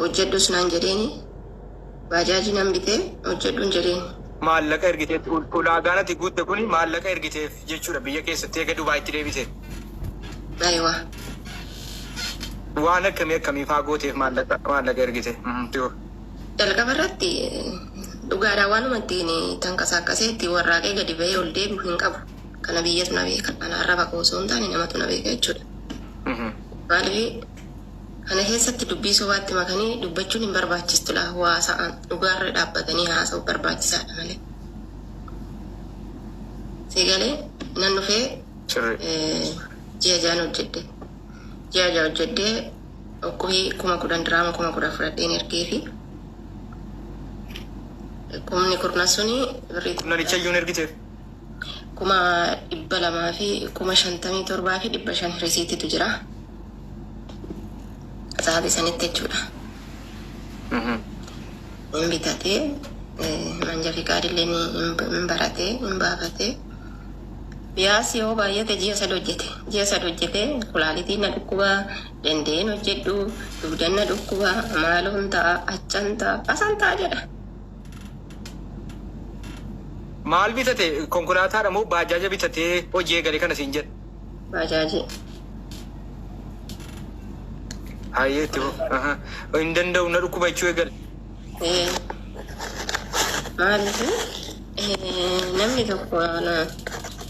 Hojjedhus naan jedheeni. Baajaajii nan bitee hojjedhuun jedheeni. Maallaqa ergiteef, ulaagaan ati guutte kuni maallaqa ergiteef jechuudha biyya keessatti eega Dubaayitti deebite. Ayiwa. Waan akkamii akkamii faa gooteef maallaqa ergite? Jalqaba irratti dhugaadhaan waanuma ittiin tanqasaaqasee ittiin warraaqee gadi ba'ee ol deebi'u hin qabu. Kana biyyatu na beeka. Ana arraba koo osoo hin taane namatu na beeka jechuudha. Maaliif kana keessatti dubbii sobaatti makanii dubbachuun hin barbaachistu laa, haasa'an dhugaarra dhaabbatanii haasa'u barbaachisaadha malee. Sigalee nan dhufee ji'a 6 hojjedhe. Ji'a 6 hojjedhee dhukkubii 10,000 diraama 10,000 fudhadheen ergee fi kumni kurna suni birrii Nanicha iyyuu hin ergiteef. 257,500 risiititu jira. Sa'aatii sanitti jechuudha. Hin bitatee, manja fiqaadillee hin baratee hin baafatee. Biyaas yoo baay'ate ji'a 3 hojjete. Ji'a 3 hojjetee kulaalitiin na dhukkubaa, danda'een hojjedhu, dugdan na dhukkubaa, maaloon ta'a, achan ta'a, asan ta'a jedha. Maal bitate? Konkolaataadha moo baajaaja bitatee hojii eegale kana siin jedha? Baajaajii. Hayyee, itti fufu. Hin danda'u, na dhukkuba jechuu eegale. Maaliif namni tokko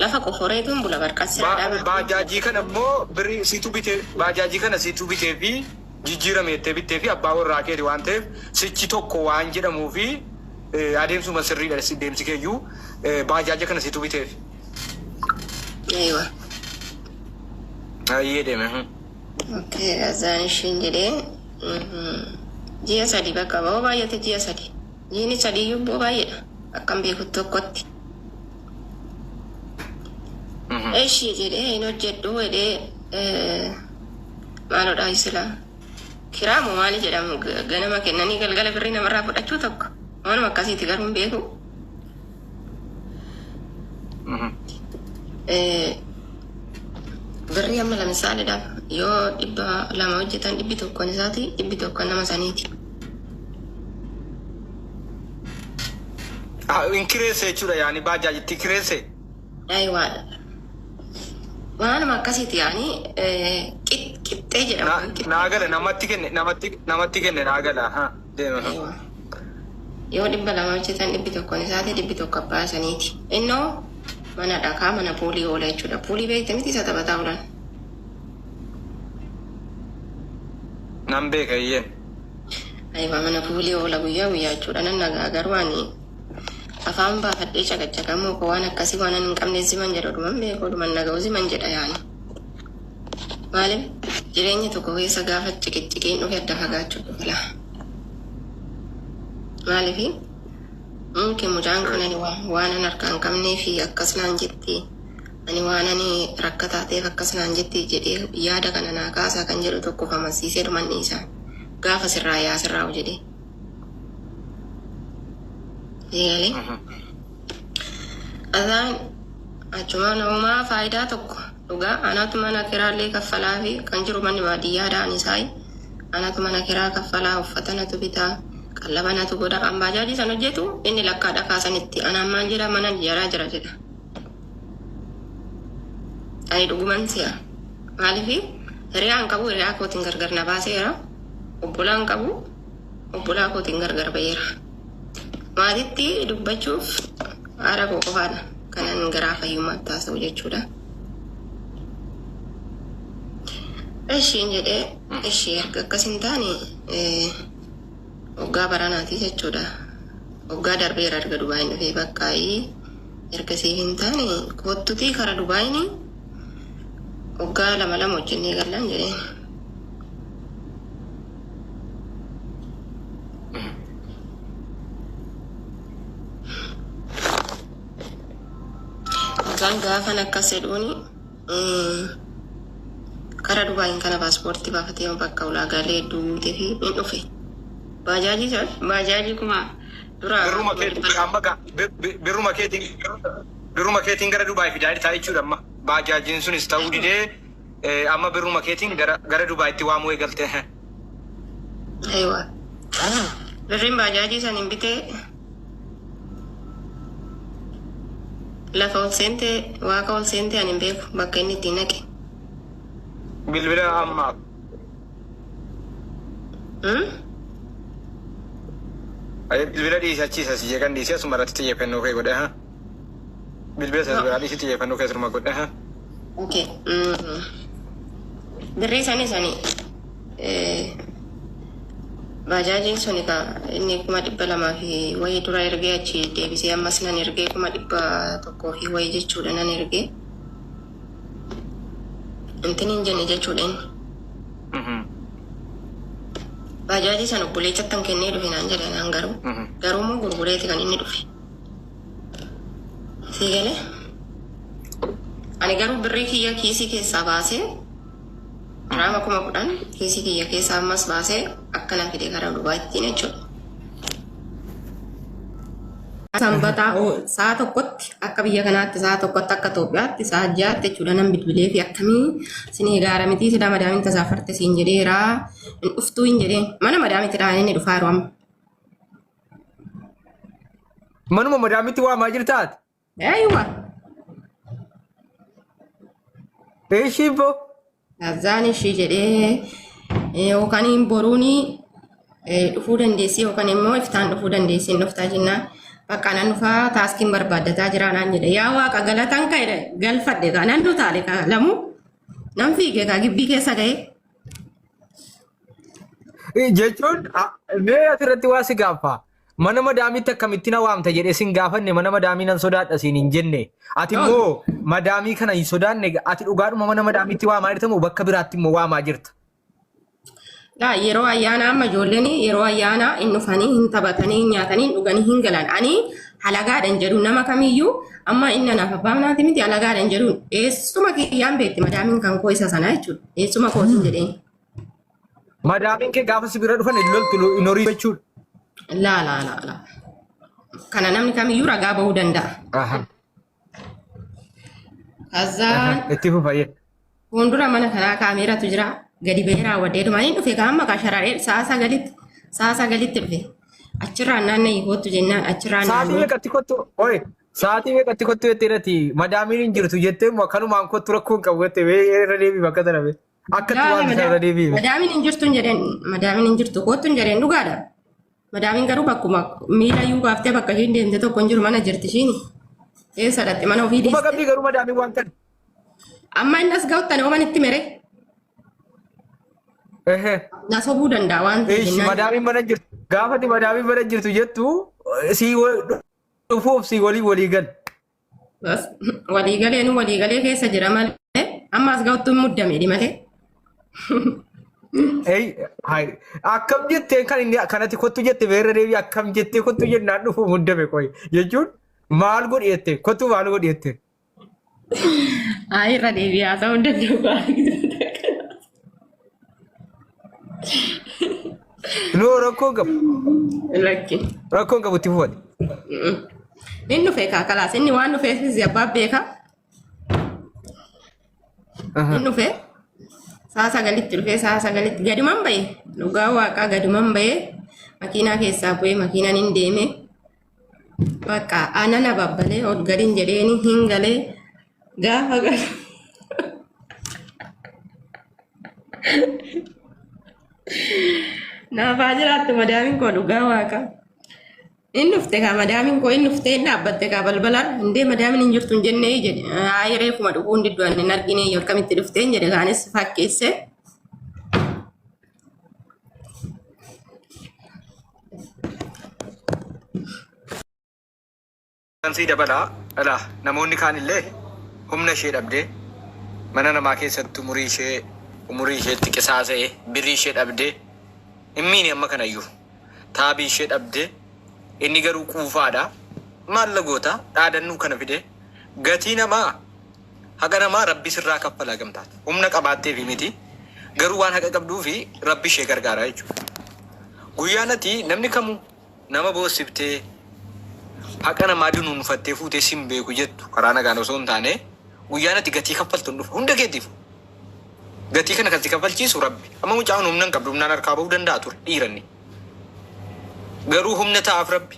lafa qoforeetuun bula barqasseedha. Baajaajii kana immoo birrii siitu bitee, baajaajii kana siitu bitee fi jijjiirame jettee bittee fi abbaa warraa keeti waan ta'eef sichi tokko waan jedhamuu fi adeemsuma sirriidha deemsi keeyyuu, baajaaja kana siitu biteef. Eewa. Hayyee, deeme. Okay, azaan ishiin jedhee ji'a 3 bakka ba'oo baay'ate ji'a 3. Ji'ni sadiyyuu boo baay'eedha. Akkam beeku tokkotti. Ishii jedhee hin hojjedhu jedhee, maalodha isila. Kiraamu maali jedhamu, ganama kennanii galgala birrii namarraa fudhachuu tokko. Waanuma akkasiiti, garuu hin beeku. Birrii amma lamisaaleedhaaf yoo 200 hojjetan, 100 isaati, 100 nama saniiti. Hin kireesse jechuudha, yaani baajaajitti kireesse. Ayiwaadha. Waanuma akkasiiti, yaani qixxee jedhamu. Naa gala, namatti kenne, namatti kenne, naa gala. Deema. Yoo 200 hojjetan, 100 isaati, 100 abbaa saniiti. Innoo mana dhakaa, mana puulii oola jechuudha. Puulii beekte miti, isa taphataa oolan. Nan beeka, iyyeen. Ayiwa, mana puulii oola guyyaa guyyaa jechuudha. Nan nagaa, garuu ani afaan baafadhee caqacaqamuu koo waan akkasii waan hin qabne ziman jedha, dhuman beeku, dhuman naga'u ziman jedha yaani. Maaliif jireenya tokko keessa gaafa ciqiciqiin dhufe adda fagaachuu dhufa. Maaliif mumkin mucaan kun ani waan an harkaa hin qabnee fi akkas naan jetti, ani waan ani rakkataa ta'eef akkas naan jetti jedhee yaada kana naa kaasaa kan jedhu tokko amansiisee dhuman dhiisaan gaafa sirraa yaa sirraa'u jedhee. Eegalee. Azaan achumaan homaa faayidaa tokko dhugaa anatu mana kiraallee kaffalaa fi kan jiru manni baadiyyaadhaan isaayi anatu mana kiraa kaffalaa, uffata natu bitaa, qallaba natu godha. An baajaajii san hojjetu, inni lakkaa dhakaa sanitti anaan maal jedha, mana ijaaraa jira jedha. Ani dhuguman si'a. Maaliif hiriyaan qabu, hiriyaa kootiin gargar na baaseera. Obbolaan qabu, obbolaa kootiin gargar ba'eera. Maatitti dubbachuuf haadha koo qofaadha. Kanan garaa fayyummaatti haasa'u jechuudha. Ishiin jedhee, ishii erga akkas hin taane waggaa baranaati jechuudha. Waggaa darbeera erga Dubaayin dhufee, bakkaayii erga siif hin taane koottutii kara Dubaayin waggaa 2 2 hojjennee gallaan jedheen. Isaan gaafan akkas jedhuuni kara Dubaayin kana paaspoortii baafatee bakka ulaagaalee hedduu guutee fi hin dhufe. Baajaajii san baajaajii kuma dura. Birruma keetiin amma birruma keetiin gara Dubaay fidaa jirta jechuudha amma. Baajaajiin sunis ta'uu didee, amma birruma keetiin gara Dubaayitti waamuu eegalte. Aywa. Birriin baajaajii saniin bitee lafa ol seentee, waaqa ol seentee, ani hin beeku bakka inni ittiin naqe. Bilbila ammaaf. Hmm? Bilbila dhiisi, achiisa si jeeqan dhiisi, asuma irratti xiyyeeffannoo kee godhe haa. Bilbila isa biraa dhiisi, xiyyeeffannoo kee asuma godhe haa. Okay. Birrii sanii baajaajiin suni ka inni 200,000 fi wayii dura ergee, achi deebisee ammas nan ergee, 100,000 fi wayii jechuudha nan ergee. Intin hin jenne jechuudha inni. Baajaajii sana obboleessatti kan kennee dhufe naan jedhe naan garuu. Garuu immoo gurgureeti kan inni dhufe. Sii galee? Ani garuu birrii kiyya kiisii keessaa baasee, diraama 10,000 kiisii kiyya keessaa ammas baasee akkana fide gara Dubaayittiin jechuudha. Sanbataa sa'a 1tti akka biyya kanaatti, sa'a 1tti akka Itoophiyaatti sa'a 6tti jechuudha, nan bilbilee fi akkamii sinii gaara mitii, sila madaamiin tasaafarte siin jedheera, hin dhuftuu hin jedheen. Mana madaamitti dhaan inni dhufaa yeroo amma. Manuma madaamitti waamaa jirtaati? Eeywa. Ishii boo. Azaan ishii jedhee yookaan boruuni dhufuu dandeessi yookaan immoo iftaan dhufuu dandeessi, hin dhuftaa jennaan, bakka nan dhufaa, taaskiin barbaaddataa jira naan jedhe. Yaa waaqa galatan ka'e galfadhe kaa, nan dutaale kaa, lamuu nan fiige kaa, gibbii keessa ga'e. Jechuun mee asirratti waa si gaafa. Mana madaamitti akkamitti na waamta jedhee sin gaafanne, mana madaamii nan sodaadha siin hin jenne. Ati immoo madaamii kana hin sodaanne. Ati dhugaadhuma mana madaamitti waamaa jirta moo bakka biraatti immoo waamaa jirta? Laa, yeroo ayyaanaa amma ijoolleen yeroo ayyaanaa hin dhufanii, hin taphatanii, hin nyaatanii, hin dhuganii, hin galan. Ani halagaadhaan jedhu nama kamiyyuu, amma inni anaaf abbaa manaati miti, halagaadhaan jedhu. Eessuma kiyyaan beekti madaamiin kan koo isa sanaa jechuudha. Eessuma kootiin jedheen. Madaamiin kee gaafa si bira dhufan hin loltu, hin horii jechuudha. Laa, laa, laa, laa. Kana namni kamiyyuu ragaa bahuu danda'a. Kazaan Itti fufayyee. Fuuldura mana kanaa kaameeratu jira. Gadi bahee raawwadhee dhumaan hin dhufe. Kaamma kashararee sa'a 9tti dhufe. Achirraan naanna'ii kootu jennaan achirraan Sa'aatii naannoo. meeqatti kottu? Oi, sa'aatii meeqatti kottu jettee irratti madaamiin hin jirtu jettee immoo akkanumaan kottu, rakkoo hin qabu jettee, mee irra deebii bakka sana mee. Akka itti waan isa irra deebii. Madaamiin hin jirtu hin jedheen, madaamiin hin jirtu kootu hin jedheen, dhugaadha. Madaamiin garuu bakkuma miila iyyuu baaftee bakka ishiin deemte tokko hin jiru, mana jirti ishiin. Eessa dhaqxe? Mana ofii Quba dhiiste. qabdii garuu madaamiin waan kana. Amma inni as ga'utti ani ooman itti mere. Na sobuu danda'a waan ta'eef Ishi jennaan. madaamiin mana jirtu. Gaafati madaamiin mana jirtu jettu si dhufuuf si walii walii gal. Bas, waliigalee nu waliigalee keessa jira malee amma as ga'utti hin muddame malee. Ei, hai. Akkam jetteen kan inni kanatti kottu jette, beerra deebii, akkam jettee kottu jennaan dhufu muddame qoy jechuun maal godhi jette, kottu maal godhi jette? Haa, irra deebi'aa haasa'uu hin danda'u. Noo, rakkoon qabu. Lakki. Rakkoon qabu, itti fufate. Inni dhufe kaa, kalaas, inni waan dhufeefis abbaa beeka. Inni dhufe sa'a 9tti dhufe, sa'a 9tti gaduman bahe, dhugaa waaqaa gaduman bahe, makiinaa keessaa bu'ee makiinaan hin deeme. Bakka aannan ababbalee ol gadin jedheeni hin galee, gaafa galu naafaa jiraattu madaamiin koo, dhugaa waaqaa. Inni dhufte kaa, madaamiin koo inni dhuftee hin dhaabbatte kaa balbalaan, indee madaamiin hin jirtu hin jennee jedhe. Hayi, reefuma dhufuu hin diddu, ani hin argine, akkamitti dhuftee hin jedhe, kaanis fakkeesse. Sii dabalaa dhala, namoonni kaan illee humna ishee dhabdee mana namaa keessatti umurii isheetti qisaasa'e, birrii ishee dhabdee hin miine, amma kanayyuu taabii ishee dhabdee, inni garuu quufaadha. Maalla goota dhaadannuu kana fide, gatii namaa, haqa namaa rabbi sirraa kaffala gamtaati. Humna qabaatteefi miti, garuu waan haqa qabduu fi rabbi ishee gargaara jechuudha. Guyyaan ati namni kamuu nama boossiftee, haqa namaa dunuunfattee fuutee sin beeku jettu, karaa nagaan osoo hin taane, guyyaan ati gatii kaffaltu hin dhufa hunda keetiif. Gatii kana kan si kaffalchiisu rabbi. Amma mucaan humna hin qabdu, humnaan harkaa bahuu danda'a ture dhiiranni. Garuu humna ta'aaf Rabbi.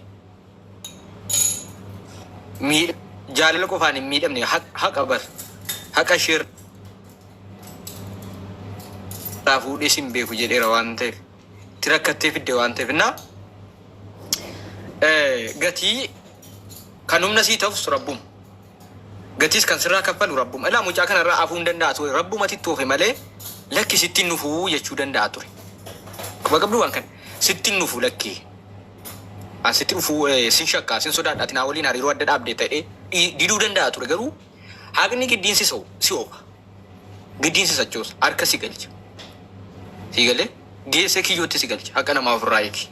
Jaalala qofaan hin miidhamne, haqa bar. Haqa isheerraa fuudhee sin beeku jedheera waan ta'eef. Itti rakkattee fidde waan ta'eef. Innaa gatii kan humna sii ta'us Rabbuma. Gatiis kan sirraa kaffalu Rabbuma. Ilaa, mucaa kanarraa hafuu hin danda'a ture. Rabbumatti toofe malee lakki sitti hin dhufuu jechuu danda'a ture. Quba qabdu waan kana. Sitti hin dhufu lakki. An sitti dhufuu sin shakkaa, sin sodaadha, ati naa waliin hariiroo adda dhaabde ta'ee diduu danda'a ture, garuu haqni giddiin si si oofa. Giddiin si sochoosa. Harka si galcha. Si galee geessee kiyyootti si galcha. Haqa namaa ofirraa eegi.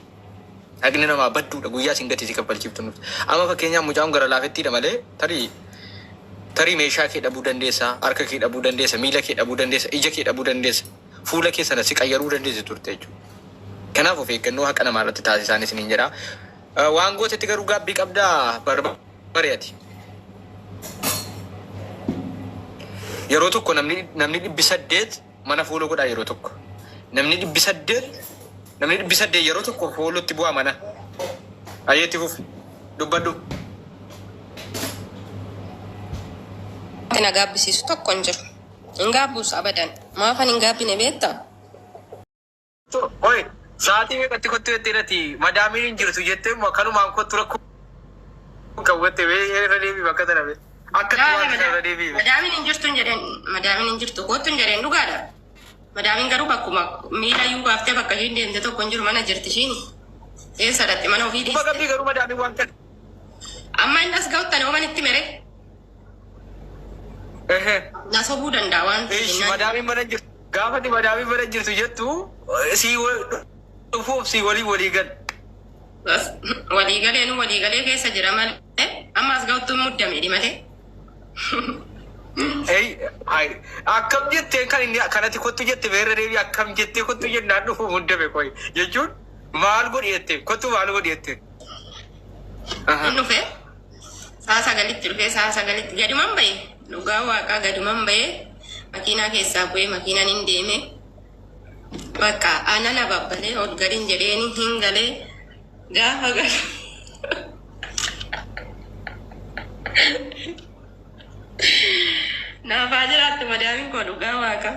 Haqni namaa badduudha, guyyaa sin gatii si kaffalchiiftu nuti. Amma fakkeenyaaf mucaan gara laafettiidha malee tarii meeshaa kee dhabuu dandeessa, harka kee dhabuu dandeessa, miila kee dhabuu dandeessa, ija kee dhabuu dandeessa, fuula kee sana si qayyaruu dandeessa turte jechuudha. Kanaaf of eeggannoo haqa namaa irratti taasisaan isiniin jedha. Waan gootetti garuu gaabbii qabdaa, bari'ati. Yeroo tokko namni 800 mana follow godhaa yeroo tokko. Namni 800 yeroo tokko followtti bu'aa mana. Ayyeetti fufi. Dubbadhu. Na gaabbisiisu tokko hin jiru. Hin gaabbuus abadan. Maafan hin gaabbine beektaa? Oi, sa'aatii meeqatti kottu jettee nati madaamiin hin jirtu jettee immoo akkanumaan kottu rakkoo qabu jettee irra deebii bakka sana bee. Akka itti waan sana irra deebii. Madaamiin hin jirtu hin jedheen, madaamiin hin jirtu kottu hin jedheen, dhugaadha. Madaamiin garuu bakkuma miila iyyuu baaftee bakka ishiin deemte tokko hin jiru, mana jirti ishiin. Eessa dhaqxe? Mana ofii Quba dhiiste. qabdii garuu madaamiin waan kana. Amma inni as ga'utti ani ooman itti mere. Na sobuu danda'a waan ta'eef. Ishi madaamiin mana jirtu. Gaafa ati madaamiin mana jirtu jettu si dhufuuf si walii walii gal. Bas, waliigalee nu waliigalee keessa jira malee amma as ga'utti hin muddame malee. Akkam jettee kan inni kanatti kottu jette beerra deebii, akkam jettee kottu jennaan dhufu muddame koyi jechuun maal godhi jette, kottu maal godhi jette? Inni dhufee sa'a 9tti dhufee, sa'a 9tti gaduman bahe, dhugaa waaqaa gaduman bahe, makiinaa keessaa bu'ee makiinaan hin deeme. Bakka aannan ababbalee ol gadin jedheeni hin galee gaafa galu. Naafaa jiraattu madaamiin koo, dhugaa waaqa.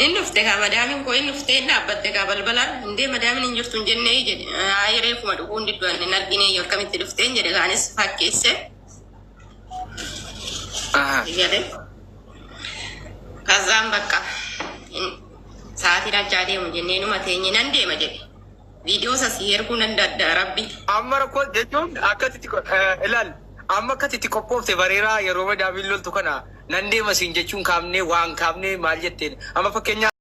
Inni dhufte kaa, madaamiin koo inni dhuftee hin dhaabbatte kaa balbalaan. Indee, madaamiin hin jirtu hin jennee jedhe. Hayi, reefuma dhufuu hin diddu, hin argine, akkamitti dhufteen jedhe, kaanis fakkeesse. Jedhe. Kazaan bakka sa'aatiin achaa deemu jennee numa teenye, nan deema jedhe. Viidiyoo sasii erguu nan danda'a rabbi. Amma rakkoo jechuun akkasitti ilaal, amma akkasitti qophoofte bareeraa, yeroo madaamiin loltu kana nan deema siin jechuun kaafnee waan kaafnee maal jetteen amma fakkeenyaaf.